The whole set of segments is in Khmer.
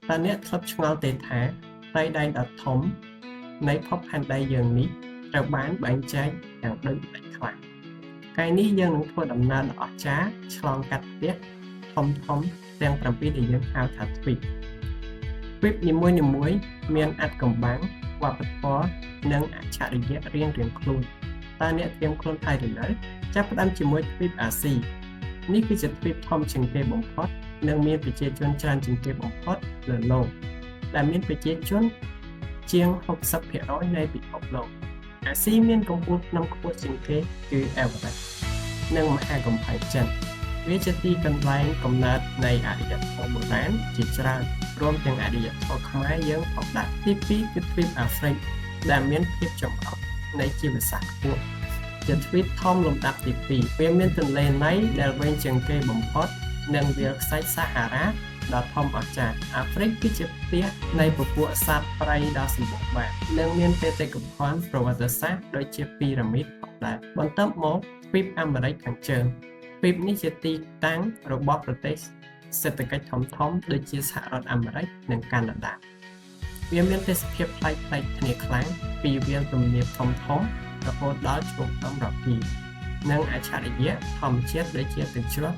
តើអ្នកធ្លាប់ឆ្ងល់ទេថាផ្ទៃដីដ៏ធំនៃភពផែនដីយើងនេះត្រូវបានបែងចែកយ៉ាងដូចម្តេចខ្លះថ្ងៃនេះយើងនឹងធ្វើដំណើរដ៏អស្ចារ្យឆ្លងកាត់ផ្ទះធំធំទាំង7ដែលយើងហៅថាទ្វីបទ្វីបនីមួយៗមានអាថ៌កំបាំងវប្បធម៌និងអច្ឆរិយៈរៀងៗខ្លួនតើអ្នកត្រៀមខ្លួនហើយឬនៅចាប់ផ្ដើមជាមួយទ្វីបអាស៊ីនេះគឺជាទ្វីបធំជាងគេបំផុតនិងមានប្រជាជនច្រើនជាងគេបំផុតលើលោកដែលមានប្រជាជនជាង60%នៃពិភពលោកអាស៊ីមានកំពូលភ្នំខ្ពស់ជាងគេគឺអេវរ៉េស្តនិងមហាកំផែងចិនវាជាទីកន្លែងកំណើតនៃអរិយធម៌បុរាណជាច្រើនរួមទាំងអរិយធម៌ខ្មែរយើងផងដែរទី2គឺទ្វីបអាហ្វ្រិកដែលមានភាពចម្រុះនៃជីវសាស្ត្រខ្ពស់ជាទ្វីបធំលំដាប់ទី2វាមានទន្លេណៃដែលវែងជាងគេបំផុតនិងវាលខ្សាច់សាហារ៉ាដ៏ធំអស្ចារ្យអាហ្វ្រិកគឺជាផ្ទះនៃពពួកសត្វព្រៃដ៏សម្បូរបែបនិងមានបេតិកភណ្ឌប្រវត្តិសាស្ត្រដូចជាពីរ៉ាមីតផងដែរបន្ទាប់មកទ្វីបអាមេរិកខាងជើងទ្វីបនេះជាទីតាំងរបស់ប្រទេសសេដ្ឋកិច្ចធំៗដូចជាសហរដ្ឋអាមេរិកនិងកាណាដាវាមានទេសភាពប្លែកៗគ្នាខ្លាំងពីវាលទំនាបធំៗរហូតដល់ជ្រោងភ្នំរ៉ុកគីនិងអច្ឆរិយៈធម្មជាតិដូចជាទឹកជ្រោះ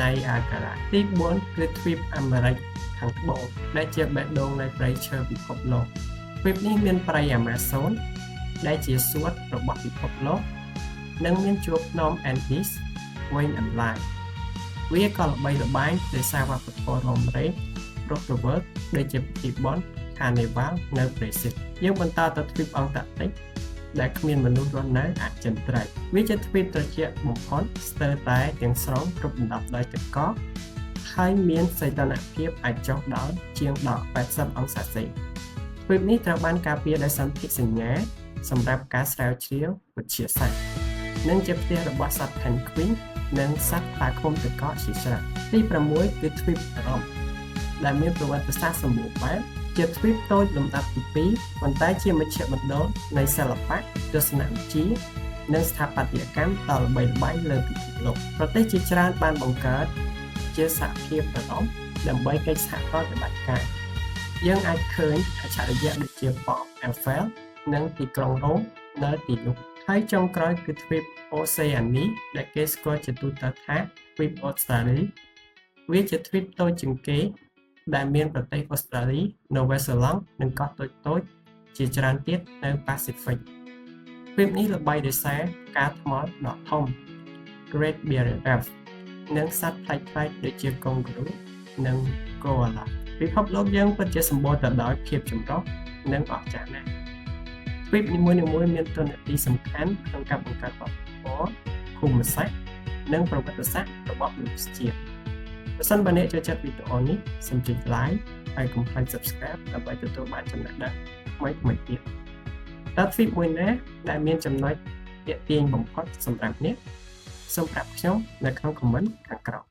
ណៃអាហ្គារ៉ាទី4គឺទ្វីបអាមេរិកខាងត្បូងដែលជាបេះដូងនៃព្រៃឈើពិភពលោកទ្វីបនេះមានព្រៃអាម៉ាហ្សូនដែលជាសួតរបស់ពិភពលោកនិងមានជួរភ្នំអានឌីសវែងអន្លាយវាក៏ល្បីល្បាញដោយសារវប្បធម៌រ៉ូមរែករស់រវើកដូចជាពិធីបុណ្យខានេវ៉ាល់នៅប្រេស៊ីលយើងបន្តទៅទ្វីបអង់តាក់ទិកដែលគ្មានមនុស្សរស់នៅអចិន្ត្រៃយ៍វាជាទ្វីបត្រជាក់បំផុតស្ទើរតែទាំងស្រុងគ្រប់ដណ្ដប់ដោយទឹកកកហើយមានសីតុណ្ហភាពអាចចុះដល់ជាងដល់80អង្សាសេទ្វីបនេះត្រូវបានការពារដោយសន្ធិសញ្ញាសម្រាប់ការស្រាវជ្រាវវិទ្យាសាស្ត្រនិងជាផ្ទះរបស់សត្វ penguin និងសត្វខ្លាឃ្មុំទឹកកកជាច្រើនទី6គឺទ្វីបអឺរ៉ុបដែលមានប្រវត្តិសាស្ត្រសម្បូរបែបជាទ្វីបតូចលំដាប់ទី2ប៉ុន្តែជាមជ្ឈមណ្ឌលនៃសិល្បៈទស្សនវិជ្ជានិងស្ថាបត្យកម្មដ៏ល្បីល្បាញលើពិភពលោកប្រទេសជាច្រើនបានបង្កើតជាសហភាពអឺរ៉ុបដើម្បីកិច្ចសហប្រតិបត្តិការយើងអាចឃើញអច្ឆរិយៈដូចជាប៉មអេហ្វែលនិងទីក្រុងរ៉ូមនៅទីនោះហើយចុងក្រោយគឺទ្វីបអូសេអានីដែលគេស្គាល់ជាទូទៅថាទ្វីបអូស្ត្រាលីវាជាទ្វីបតូចជាងគេដែលមានប្រទេសអូស្ត្រាលី នូវែលសេឡង់និងកោះតូចៗជាច្រើនទៀតនៅប៉ាស៊ីហ្វិកទ្វីបនេះល្បីដោយសារផ្កាថ្មដ៏ធំ Great Barrier Reef និងសត្វប្លែកៗដូចជាកុងហ្គូរូនិងកូអាឡាពិភពលោកយើងពិតជាសម្បូរទៅដោយភាពចម្រុះនិងអស្ចារ្យណាស់ទ្វីបនីមួយៗមានតួនាទីសំខាន់ក្នុងការបង្កើតវប្បធម៌ភូមិសាស្ត្រនិងប្រវត្តិសាស្ត្ររបស់មនុស្សជាតិប្រសិនបើអ្នកចូលចិត្តវីដេអូនេះសូមចុច like ហើយកុំភ្លេច Subscribe ដើម្បីទទួលបានចំណេះដឹងថ្មីៗទៀតតើទ្វីបមួយណាដែលមានចំណុចទាក់ទាញបំផុតសម្រាប់អ្នកសូមប្រាប់ខ្ញុំនៅក្នុង comment ខាងក្រោម។